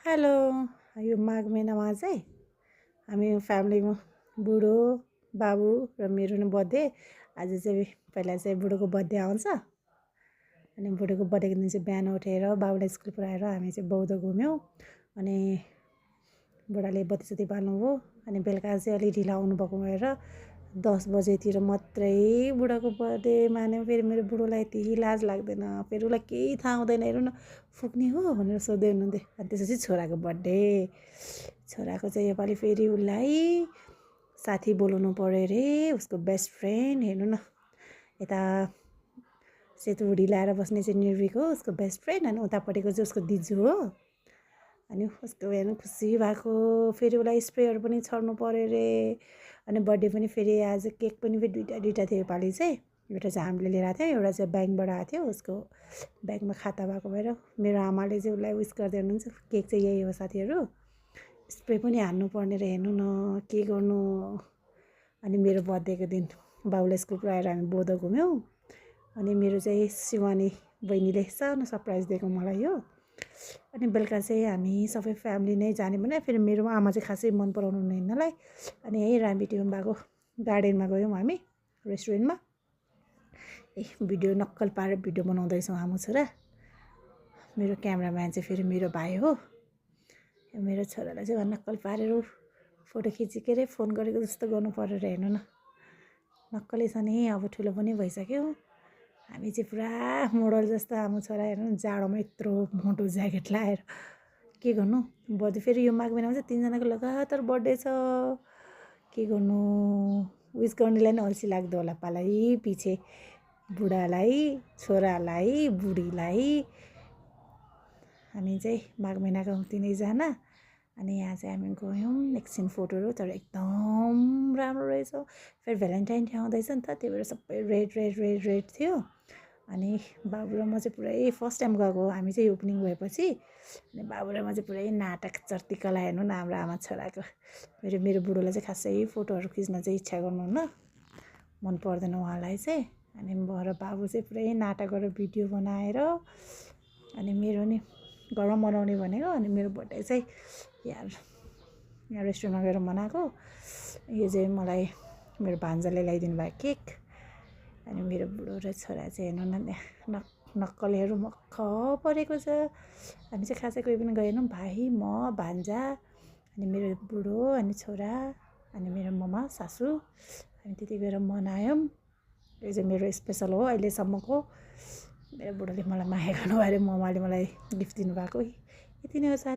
Hello. यो माघ महिनामा चाहिँ हामी फ्यामिलीमा बुढो बाबु र मेरो नै बर्थडे। आज चाहिँ पहिला चाहिँ बुढोको बर्थडे आउँछ। अनि बुढोको बर्थडेको दिन चाहिँ बिहान उठेर बाबुलाई स्कुल पुऱ्याएर हामी चाहिँ बौद्ध घुम्यौँ। अनि बुढाले बत्ती सत्ती बाल्नुभयो। अनि बेलुका चाहिँ अलिक ढिलो आउनुभएको भएर 10 बजेतिर मात्रै बुढाको बर्थडे मान्यो। फेरि मेरो बुढोलाई यति लाज लाग्दैन, फेरि उसलाई केही थाहा हुँदैन। हेर्नु न, फुक्ने हो भनेर सोध्दै हुनुहुन्थ्यो। अनि त्यसपछि छोराको बर्थडे, छोराको चाहिँ योपालि फेरि उसलाई साथी बोलाउनु पऱ्यो अरे, उसको बेस्ट फ्रेन्ड। हेर्नु न, यता सेतो हुडी लाएर बस्ने चाहिँ निर्विक हो, उसको बेस्ट फ्रेन्ड। अनि उतापट्टिको चाहिँ उसको दिजु हो। अनि उसको हेर्नु खुसी भएको। फेरि उसलाई स्प्रेहरू पनि छर्नु पऱ्यो अरे। अनि बर्थडे पनि फेरि आज केक पनि फेरि दुईवटा थियो योपालि चाहिँ। एउटा चाहिँ हामीले लिएर आएको थियौँ, एउटा चाहिँ ब्याङ्कबाट आएको थियो। उसको ब्याङ्कमा खाता भएको भएर मेरो आमाले चाहिँ उसलाई विस गर्दै हुनुहुन्छ। केक चाहिँ यही हो साथीहरू। स्प्रे पनि हान्नुपर्ने र हेर्नु न के गर्नु। अनि मेरो बर्थडेको दिन बाबुलाई स्कुल पुऱ्याएर हामी बौद्ध घुम्यौँ। अनि मेरो चाहिँ शिवानी बहिनीले सानो सरप्राइज दिएको मलाई यो। अनि बेलुका चाहिँ हामी सबै फ्यामिली नै जाने भने फेरि मेरो आमा चाहिँ खासै मन पराउनु हुने हिँड्नलाई। अनि यहीँ रामभिटीमा भएको गार्डनमा गयौँ हामी, रेस्टुरेन्टमा। भिडियो नक्कल पारेर भिडियो बनाउँदैछौँ हाम्रो छोरा। मेरो क्यामराम्यान चाहिँ फेरि मेरो भाइ हो। मेरो छोरालाई चाहिँ नक्कल पारेर फोटो खिचिकेर फोन गरेको जस्तो गर्नु पऱ्यो र हेर्नु न, नक्कलै छ नि। अब ठुलो पनि भइसक्यो। हामी चाहिँ पुरा मोडल जस्तो हाम्रो छोरा। हेर्नु न, जाडोमा यत्रो मोटो ज्याकेट लगाएर के गर्नु। बर्थडे फेरि यो माघ महिनामा चाहिँ 3जनाको लगातार बर्थडे छ। के गर्नु, विस गर्नेलाई नै अल्छी लाग्दो होला पालै पछि। बुढालाई, छोरालाई, बुढीलाई। हामी चाहिँ माघ महिनाको 3जना। अनि यहाँ चाहिँ हामी गयौँ, एकछिन फोटोहरू, तर एकदम राम्रो रहेछ। फेरि भ्यालेन्टाइन डे आउँदैछ नि त, त्यही भएर सबै रेड रेड रेड रेड थियो। अनि बाबु र म चाहिँ पुरै फर्स्ट टाइम गएको हो हामी चाहिँ ओपनिङ भएपछि। अनि बाबु र म चाहिँ पुरै नाटक चर्तीकला। हेर्नु न हाम्रो आमा छोराको। फेरि मेरो बुढोलाई चाहिँ खासै फोटोहरू खिच्न चाहिँ इच्छा गर्नुहुन्न, मन पर्दैन उहाँलाई चाहिँ। अनि म र बाबु चाहिँ पुरै नाटक गरेर भिडियो बनाएर। अनि मेरो नि घरमा मनाउने भनेको। अनि मेरो बर्थडे चाहिँ यहाँ रेस्टुरेन्टमा गएर मनाएको। यो चाहिँ मलाई मेरो भान्जाले ल्याइदिनु भएको केक। अनि मेरो बुढो र छोरा चाहिँ हेर्नु न, नक्कलहरू मक्ख परेको छ। हामी चाहिँ खासै कोही पनि गएनौँ, भाइ, म, भान्जा, अनि मेरो बुढो, अनि छोरा, अनि मेरो ममा सासू। अनि त्यति गएर मनायौँ। यो चाहिँ मेरो स्पेसल हो अहिलेसम्मको। मेरो बुढोले मलाई माया गर्नुभयो अरे, ममाले मलाई गिफ्ट दिनुभएको। यति नै हो साथी।